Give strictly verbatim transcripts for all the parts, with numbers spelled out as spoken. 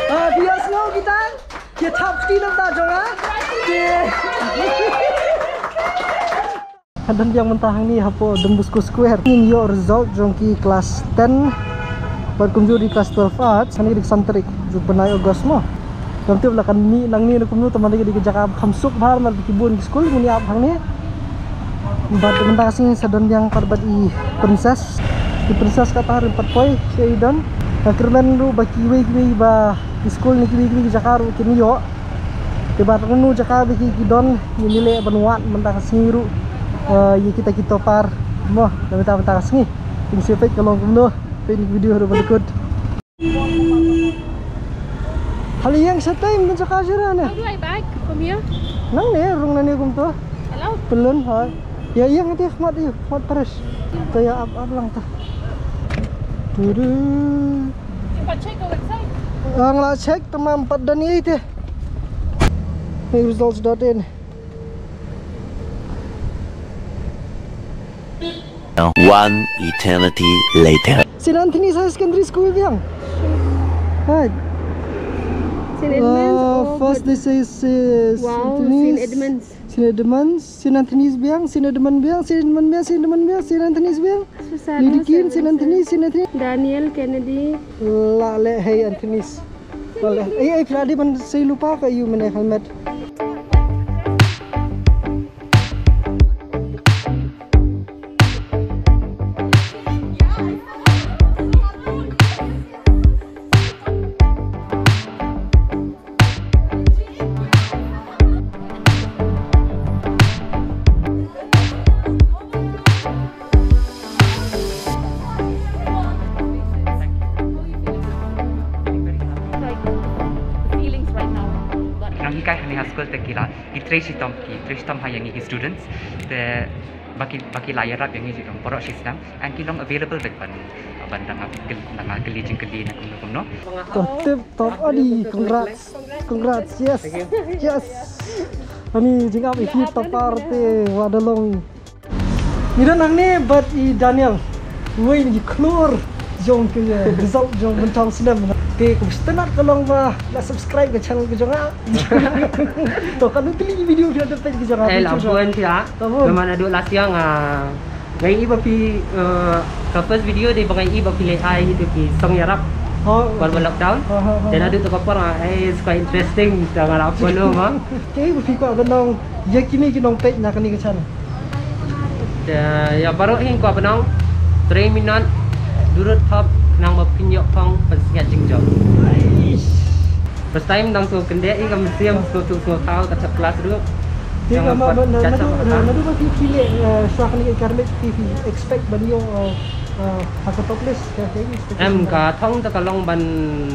Ah, phi ïohsngew kita? Ki thap kti na bynta jong nga. Te. Hadien biang mynta hangne hapoh Don Bosco Square ngin ïoh result jong ki class ten bad kumjuh ruh ki class twelve arts. Hangne dei ka san tarik jong u bnai August mo. Ngam tip la kan mih nangne ne kumno, tangba dei ka jaka kham suk bha namar ba ki bun ki skul ngin ïa ap hangne. Bad mynta ka sngi sa don biang pat bad i Princess. I Princess kata ruh pat poi sha i Don. Nga kyrmen ruh ba kiwei kiwei ba ki skul ne kiwei kiwei ki jaka ruh kin ïoh. Te bad kano jaka ba ki, ki don ngin ïa leh ban wad mynta ka sngi ruh. Eh, ïa kita ki topper mo na mynta, mynta ka sngi. Ngin sa peit ka long kumno. Peit ïa ki video ruh ba dei kut. Hali ïeng shatai mynta jaka jera ne. How do I back? From here? Nangne, rung nangne kumto. Hello? Pelun ha. Ïa ïeng te khmat ïa, khmat pares. Ta ïa ap ap lang ta. Tudu. If I check the website. Ang la check tamam pat dan ïa te. Results dot in. One eternity later. Saint Anthony's High Secondary School biang. Hai. Saint Edmund's. Uh, oh, first good. They say is, uh, wow, Saint Anthony's. Saint Edmund's. Saint Edmund's, Saint Anthony's biang, Saint Edmund biang, Saint Edmund biang, Saint Edmund biang, Saint Anthony's biang. Susano, Lady King, Saint Anthony's, Saint Anthony's. Daniel Kennedy. La leh hai Anthony's. La leh. Ai ai phi la dei ban sei lypa ka ïa u mynne helmet. Nang hikai hangne ha skul te ki la, ki trei shitom, ki trei shitom ha ïa ngi ki students. Te ba ki, ba ki la ïarap ïa ngi baroh shi snem. And ki long available bad ban, ban da nga kylli, da nga kylli jingkylli ne kumno kumno. To tip top, adi, congrats. Congrats, yes. Yes. Ani jingap ïa ki topper te wa da long. Ngi don hangne bad i Daniel. Wei ngi khlur jong ki result jong mynta u snem. Te ka sngewtynnat ka long ba la subscribe ka channel ka jong nga. To kan tu video video tu page ka jong nga. Eh, la bun phi ah. Memang ada last year nga. Nga ïohi ba phi, eh, ka first video dei ba nga ïohi ba phi leh ai ïa phi song ïarap. Oh, okay. Ba lockdown. Te naduh tu ka por nga, eh, it's quite interesting. Te nga la follow ma. Te ba phi kwah ban ong ïa kine ki nongpeit na kane ka channel. Te ïa baroh hi kwah ban ong, trei minot, durut thop, khnang ba phin ïoh phong pynsngiat jingjop. First time dang sngewkyndiah ïa ka mynsiem, sngewthuh sngewthaw, ka thep klas ruh. Te nga ma, ma, na, naduh, naduh ba phi, phi leh, eh, shuwa kane ka academic, phi, phi expect ban ïoh, eh, eh, ha ka top list, ka, ka expect. Em, ka thong te ka long ban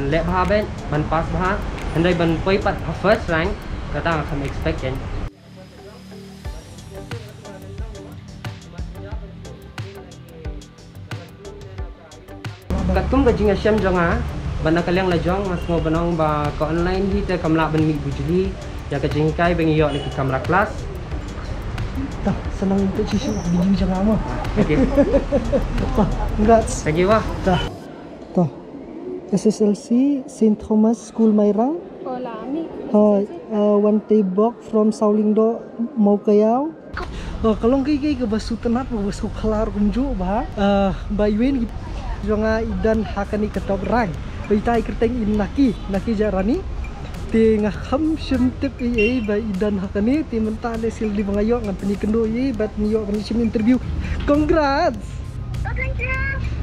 leh bha beit, ban pass bha, hynrei ban poi pat ha first rank, kata nga kham expect kein. Katkum ka jingïashem jong nga, bad na ka liang la jong nga sngew ban ong ba ka online hi te kam lah ban mih bujli ïa ka jinghikai ba ngi ïoh na ki camera class. Tah, sa nang peit shuh shuh video jong nga mo. Okay. Tah, congrats. Thank you, ah. Tah. Tah. S S L C, Saint Thomas School Mairang. Hola, ami. Hi, uh, Wante Bok from Sawlyngdoh, Mawkaiaw. Oh, ka long kaei kaei kaba sngewtynnat, kaba sngewkhlaiñ kumjuh bha. Ah, ba iwei na ki jong nga i don ha kane ka top rank. Ba ita i kyrteng i Naki, Naki Jarani. Te nga kham shym tip ei ei ba i don ha kane, te mynta ne shisha ba nga ïoh ngan pyni kynduh ei ei bad ngi ïoh ban shim interview. Congrats. Oh, thank you.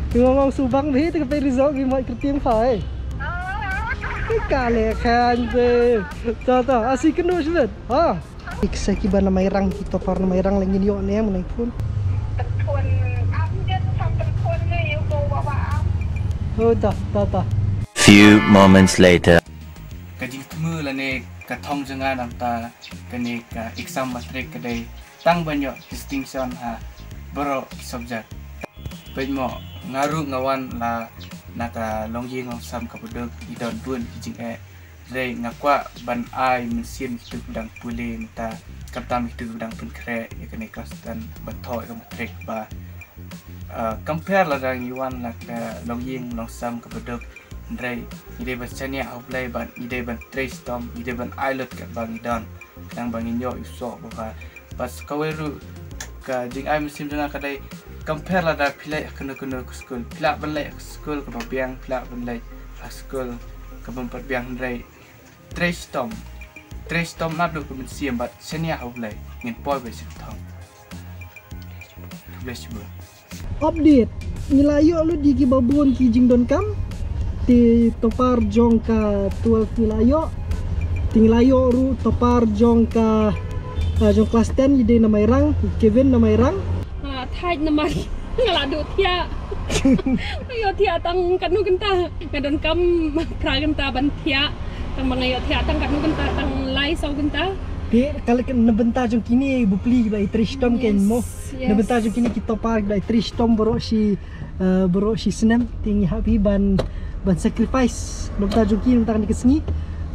Te nga ong shu bang bha te ka peit result ngi mih kyrteng pha ei. Oh. Ka leh khan te. To to, ah, shi kynduh shibit. Ha. Ki sa kiba na Mairang, ki topper na Mairang la ngin ïoh ne em, ngin phone. Phone, am jet sam phone ne ïoh ko wa wa am. Oh, ta, ta, ta. Few moments later. Ka jingthmu lane ka thong jong nga na bynta kane ka exam matric ka dei tang ban ïoh distinction ha baroh ki subject. Peit mo, nga ruh nga wan la na ka longïing longsam kaba duk, i don bun ki jingeh. Hynrei nga kwah ban ai mynsiem ïa kitu ki ba dang pule mynta, khamtam ïa kitu ki ba dang pynkhreh ïa kane ka stand ban thoh ïa ka matric ba, ah, compare lada ngi wan la ka longïing longsam kaba duk, Hynrei ngi dei ban shaniah ha U Blei bad ngi dei ban trei shitom, ngi dei ban ai lut katba ngi don. Khnang ba ngin ïoh ïa u soh babha. Bad sa kawei ruh ka jingai mynsiem jong nga ka dei, compare lada phi leit ha kano kano ka skul, phi lah ban leit ha ka skul kaba biang, phi lah ban leit ha ka skul kaba ym pat biang, hynrei trei shitom, trei shitom naduh ka mynsiem bad shaniah ha U Blei, ngin poi beit sha ka thong. Khublei shibun. Update. Ngi la ïoh lut ïa kiba bun ki jingdonkam. Te topper jong ka twelve ngi la ïoh. Te ngi la ïoh ruh topper jong ka, ah, jong class ten, i dei na Mairang, i Kevin na Mairang. Ah, thait namar nga la duh thiah. Nga ïoh thiah tang katno kynta. Nga donkam phra kynta ban thiah. Tang ba nga ïoh thiah tang katno kynta, tang lai saw kynta. Te ka la na bynta jong kine bapli ba i trei shitom ken mo. Yes, yes. Na bynta jong kine ki topper ba i trei shitom baroh shi, eh, baroh shi snem, te ngi hap hi ban, ban sacrifice. Na bynta jong ki, na bynta kane ka sngi.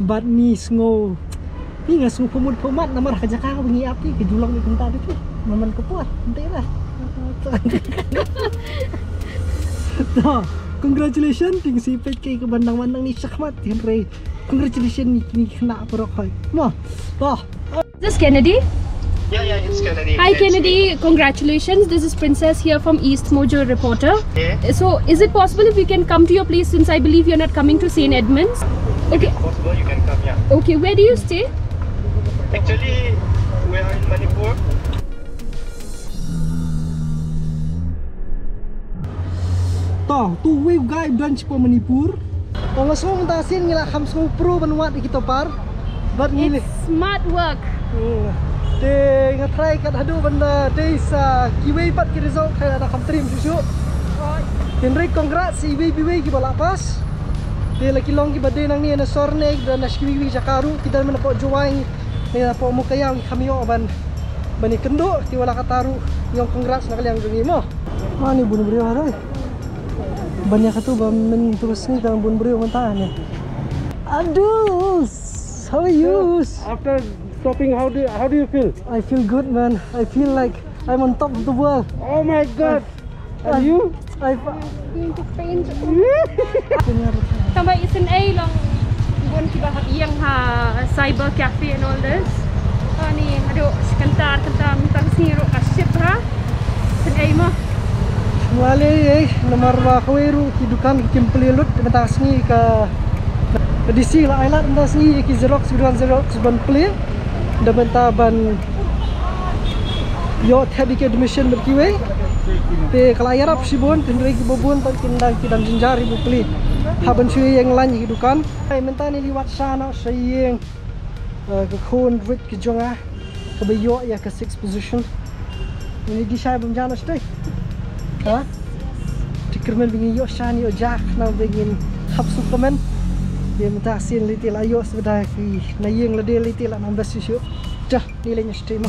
Bad ngi sngew, ngi nga sngew pynmut pynmat namar ka jaka ba ngi ap hi ka ju long i kynta dei. Namar ka por, ynda lah. To, congratulations, te ngi sa peit kaei kaban nang wan nangne shakhmat, hynrei congratulations ïa kine ki khynnah baroh hi. Mo, to. This Kennedy? Yeah, yeah, it's Kennedy. Hi, Kennedy. Congratulations. This is Princess here from East Mojo Reporter. Yeah. So, is it possible if we can come to your place, since I believe you're not coming to Saint Edmunds? Okay. If it's possible, you can come, yeah. Okay, where do you stay? Actually, we are in Manipur. To, tu uwei u guy u don shapoh Manipur. To, nga sngew mynta ka sien ngi la kham sngewpro ban wad ïa ki topper. Bad ngi, it's smart work. Hmm. Te nga try kat haduh ban da dei sa kiwei pat ki result, try lada kham triem shuh shuh. Hynrei congrats ïa iwei pa iwei kiba la pass. Te la ki long kiba dei nangne na Sor ne, da na shi kiwei kiwei jaka ruh, ki don mynta hapoh Jowai ne hapoh Mowkaiaw, ngi kham ïoh ban, ban ïakynduh. Te wat la katta ruh, ngi ong congrats na ka liang jong ngi mo. Ani bun briew ha roi. Ban ïa katu ba mynta ka sngi tang bun briew mynta ne. Adus, how are you? After stopping, how do you, how do you feel? I feel good, man. I feel like I'm on top of the world. Oh my God. And you? I, I, tang ba isynei long bun kiba hap ïeng ha cyber cafe and all this. Ani haduh shi kynta ar kynta mynta ka sngi ruh ka shift ha. Isynei mo. Wale ei, namar ba kawei ruh ki dukan kim plie lut mynta ka sngi, ka, ka D C la ai lad mynta ka sngi ki Xerox, ki dukan Xerox ban plie. Da mynta ban ïoh thep ïa ki admission bad kiwei. Te ka la ïarap shibun, hynrei kiba bun pat ki dang, ki dang jynjar ïa u plie. Hap ban shu ïeng lain ïa ki dukan. Mynta ngi la wad shwa noh sha ïing, eh, ka khun rit ka jong nga kaba ïoh ïa ka sixth position. Ngi di shai bym jan shatei. Ha? Te kyrmen ba ngin ïoh shwa, ïoh jah, khnang ba ngin hap suk kmen. Te mynta sien lei te la ïoh shuh ba da ki na ïing lade lei te la nang best shuh shuh. Da, ngi leit noh shatei mo.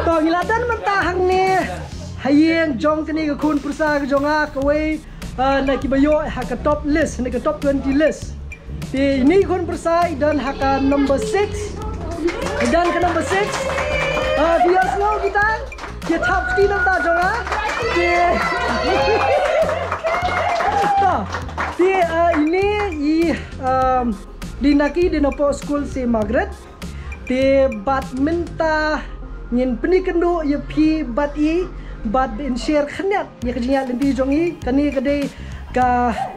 To, ngi la don mynta hangne ha ïing jong kane ka khun pyrsa ka jong nga, kawei, ah, na kiba ïoh ha ka top list, na ka top twenty list. Te ine i khun pyrsa i don ha ka number six. I don ka number six. Ah, phi ïohsngew kita? Ki thap kti na bynta jong nga. Te, to, te, ah, ine i, um, dei na ki, dei napoh skul Saint Margaret. Te bad mynta ngin pynïakynduh ïa phi bad i, bad ban share khyndiat ïa ka jingïaid lynti jong i. Kane ka dei ka,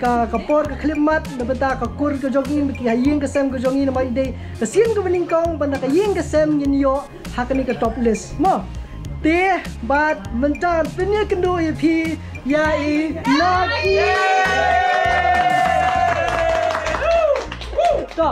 ka, ka por ka khyllipmat na bynta ka kur ka jong i, na ki ha ïing ka sem ka jong i, namar i dei ka sien kaba nyngkong ba na ka ïing ka sem ngin ïoh ha kane ka top list mo. Te bad mynta pynïakynduh ïa phi ïa i Naki. To.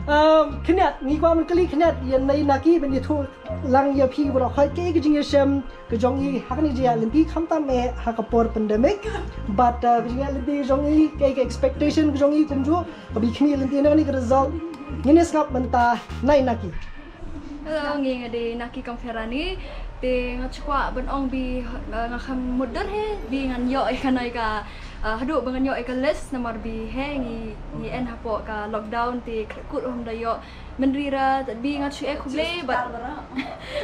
Um, khyndiat, ngi kwah ban kylli khyndiat ïa ngi na ki ban ïathuh lang ïa phi baroh khoit kaei ka jingïashem ka jong i ha kane ka jingïaid lynti khamtam eh ha ka por pandemic. But uh, ka jingïaid lynti ka jong i, kaei ka expectation ka jong i kumjuh kaba i khmih lynti na kane ka result. Ngin ïa sngap mynta na i Naki. Hello, ngi nga dei Naki Kongpherani. Te nga shu kwah ban ong bi, uh, nga kham mutdur hi bi ngan ïoh ïa kane ka, uh, haduh ba ngan ïoh ïa ka list namar bi hi ngi, ngi en hapoh ka lockdown te khreh kut ruh ym da ïoh mynri ra, tad bi nga shu ai khublei bad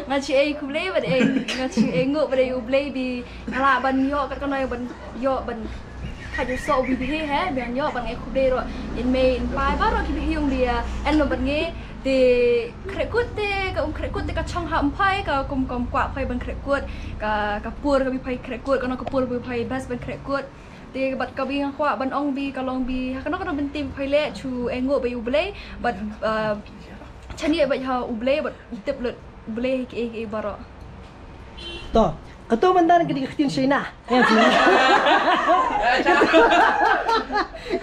nga shu ai khublei bad ai, nga shu ai nguh bad ai U Blei bi nga lah ban ïoh kat kano ban ïoh ban kha ju so bi bhi hi bi ngan ïoh ban ai khublei ruh in mei in pai baroh ki bhi ïong bi, uh, en lo bad ngi. Te khreh kut te ka um khreh kut te ka chong ha ym phai ka kum kum kwah phai ban khreh kut ka, ka pur ka bi phai khreh kut kano ka pur bi phai best ban khreh kut. Te bad ka bi nga kwah ban ong bi ka long bi ha kano kano bynta bi phai leh shu ai nguh bad U Blei bad, uh, chaniah bad ha U Blei bad tip lut U Blei kiei kiei baroh. To, kato mynta ka dei ka ktien Shina.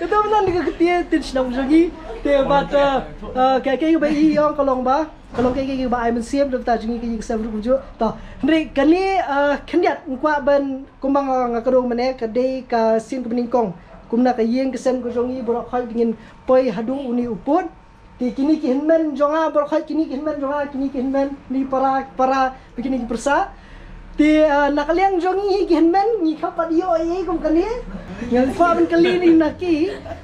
Kato mynta ka ktien, ktien shnong jong ngi. Te bad, uh, uh, kaei kaei ba i ong ka long ba ka long kaei kaei ba ai mynsiem da bynta jong ngi ka ïing ka sem ruh kumjuh. To, hynrei kane, uh, khyndiat nga kwah ban kumba nga, nga kdew mynne ka dei ka sien kaba nyngkong. Kumna ka ïing ka sem ka jong ngi baroh khoit ba ngin poi haduh une u pud. Te kine ki hynmen jong nga baroh khoit kine ki hynmen jong nga kine ki hynmen ni para para ba kine ki pyrsa. Te, uh, na ka liang jong ngi hi ki hynmen ngi kham pat ïoh ei ei kum kane. Nga kwah ban kylli na i Naki.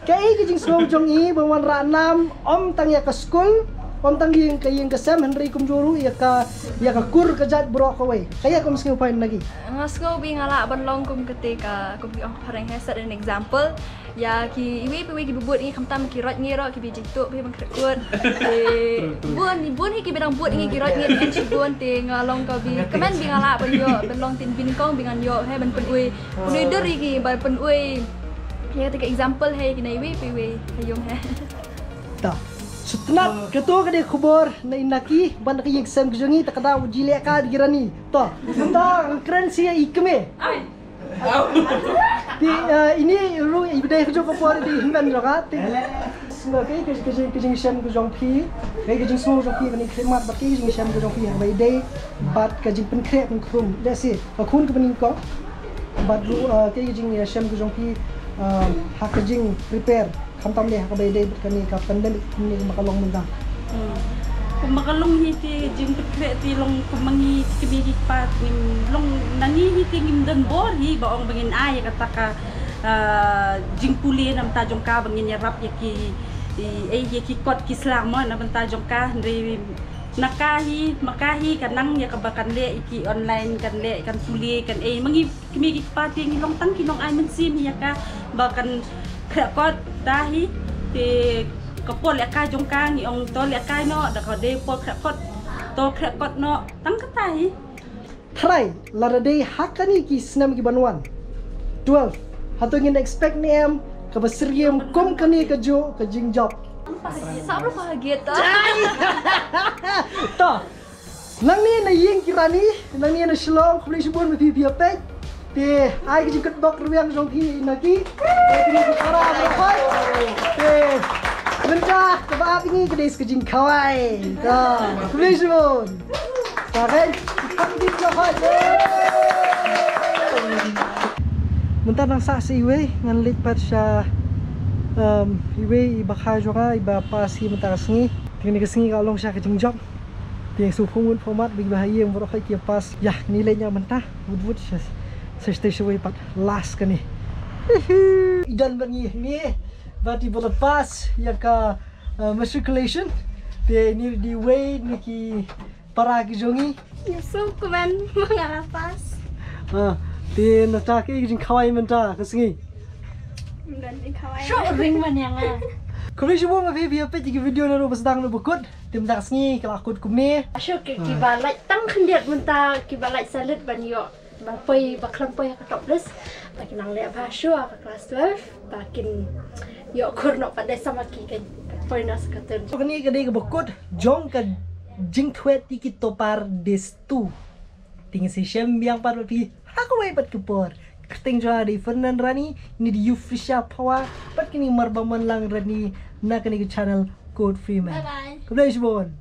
Kaei ka jingsngew jong i ba wanrah nam ym tang ïa ka skul, ym tang ïa ka ïing ka sem hynrei kumjuh ruh ïa ka, ïa ka kur ka jait baroh kawei. Kaei ka jingsngew phi na i Naki? Nga sngew bi nga lah ban long kum kata ka, kum ki ong phareng hi, set an example ïa ki iwei pa iwei ki ba bud ngi khamtam ki roit ngi ruh ki ba jingtuh phi ban khreh kut. Te bun bun hi ki ba dang bud ngi ki roit ngi, te shibun te nga long ka bi kmen bi nga lah ban ïoh ban long te bi nyngkong bi ngan ïoh hi ban pynui, pynui dur ïa ki ban pynui ïa kata ka example hi ki na iwei pa iwei ha ïong hi. Ta. Shu tnat kato ka dei khubor na i Naki bad na ka ïing ka sem ka jong ngi, ta ka daw ji leh ka dei ki rani. To, mynta ngan kren sha i kmie. Te, eh, ine ruh i ba dei ha kajuh ka por i dei hynmen jong nga. Te nga, kaei ka, ka, ka jingshem ka jong phi, kaei ka jingsngew jong phi, kane ka khidmat bad kaei ka jingshem ka jong phi ha kaba i dei bad ka jingpynkhreh pynkhrum, lehse ka khun kaba nyngkong. Bad ruh, eh, kaei ka jingshem ka jong phi, eh, ha ka jingprepare khamtam leh ha kaba i dei bad kane ka pandemic kumne kumba ka long mynta. Hmm. Kumba ka long hi te jingpynkhreh te long kumba ngi ki kmie ki kpa ngim long na ngi hi te ngim don bor hi ba ong ba ngin ai ïa kata ka, ah, jingpule na bynta jong ka ba ngin ïarap ïa ki, i, ei, ïa ki kot ki sla mo na bynta jong ka, hynrei na ka hi, ma ka hi ka nang ïa kaba kan leh ïa ki online, kan leh, kan pule, kan ei, ma ngi kmie ki kpa te ngi long tang ki nong ai mynsiem hi ïa ka ba kan khreh kot. Ta hi te ka por lehkai jong ka ngi ong to lehkai noh, da ka dei por khreh kot to khreh kot noh, tang kata hi. Tharai lada dei ha kane ki snem ki ban wan, twelve, hato ngin expect ne em kaba syriem kum kane kajuh ka jingjop? Sap ruh ka ha gate ta. To. Nangne na ïing ki rani, nangne na Shillong, khublei shibun ba phi phi ïa peit. Te ai ka jingkut bok rwiang jong phi na ki. Te ki para ba khoi. Te mynta kaba ap ïa ngi ka dei ka jingkhawai. Ta, khublei shibun. Ta kan kan di khawai. Mynta nang sah sa iwei, ngan leit pat sha, um, iwei i ba kha jong nga i ba pass hi mynta ka sngi. Te kane ka sngi ka long sha ka jingjop. Te shu phone mut format ba ki ba ha ïing baroh ki pass. Ïa, ngi leit ïa mynta. Wut wut sha, sha station wei pat last kane. I don bad ngi, ngi bad i ba la pass ïa ka, uh, matriculation. Te ini dei wei na ki para ki jong ngi. Ïa, so kmen ma nga la pass. Ah, te nangta kaei ka jingkhawai mynta ka sngi? Ym don jingkhawai. Shu ring man ïa nga. Khublei shibun ma phi phi ïa peit ïa ki video na ruh ba sdang ruh ba kut. Te mynta ka sngi ka la kut kumne. Shu ki, ki ba lait tang khyndiat mynta ki ba lait sa leit ban ïoh ba poi ba khlem poi ha ka top list. Ba ki nang leh ba shu ha ka class twelve ba kin ïoh kur noh pat dei sama ki ka poi na sa ka turn. Kane ka dei ka ba kut jong ka jingthwet ïa ki topper days two. Te ngin sa shem biang pat bad phi ha kawei pat ka por. Kyrteng jong nga dei Fernand Rani, ini dei Euphoria Power bad kane Marbam Manlang Rani na kane ka channel Code Freeman. Bye bye. Khublei shibun.